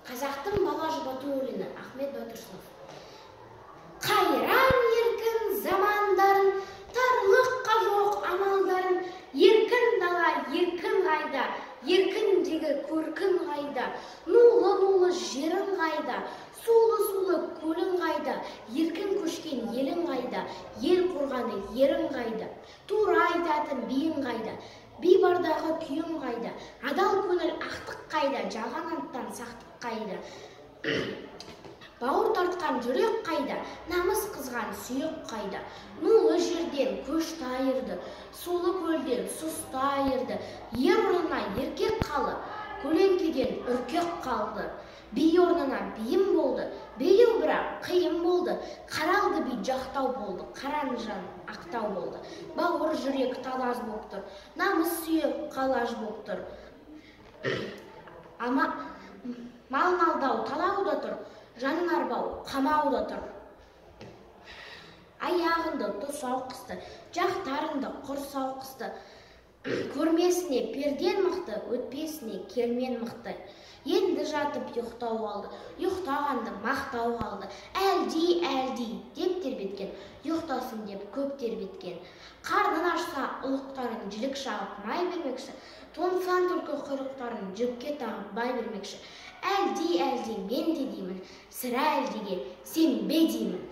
Қазақтың бала жұбату өлеңі, Ахмет Байтұрсынов. Қайран еркін замандарын, тарлыққа жоқ амалдарын, еркін дала, еркін қайда, еркіндегі көркін қайда, нулы-нулы жерің қайда, сулы-сулы көлің қайда, еркін көшкен елің қайда, ел қорғаны ерің қайда, тура айтатын биің қайда, би бардағы күйің қайда, адал көңіл ақтық қайда, жалған анттан сақтық қайда, бауыр тартқан жүрек қайда, намыс қызған сүйек қайда, нулы жерден көшті айырды, сулы көлден сұсты айырды, ер орнына еркек қалып, көлеңкеден үркек қалды, би орнына биім болды, билеу бірақ қиын болды, қаралды би жақтау болды, қаран жан ақтау болды, бауыр жүрек талаз боп тұр, намыс сүйек қалаж боп тұр, ама малын алдау талау да тұр, жанын арбау қамау да тұр. Аяғыңды тұсау қысты, жақтарыңды құрсау қысты, көрмесіне перден мықты, өтпесіне кермен мықты. Енді жатып ұйықтау қалды, ұйықтағанды мақтау қалды, әлди әлди деп тербеткен, ұйықтасын деп көп тербеткен. Қарнын ашса ұлықтарын жілік шағып май бермекші, тоңсан түлкі құйрықтарын жіпке тағып бай бермекші. Әлди әлди мен де деймін, сірә әлдиге сенбе деймін.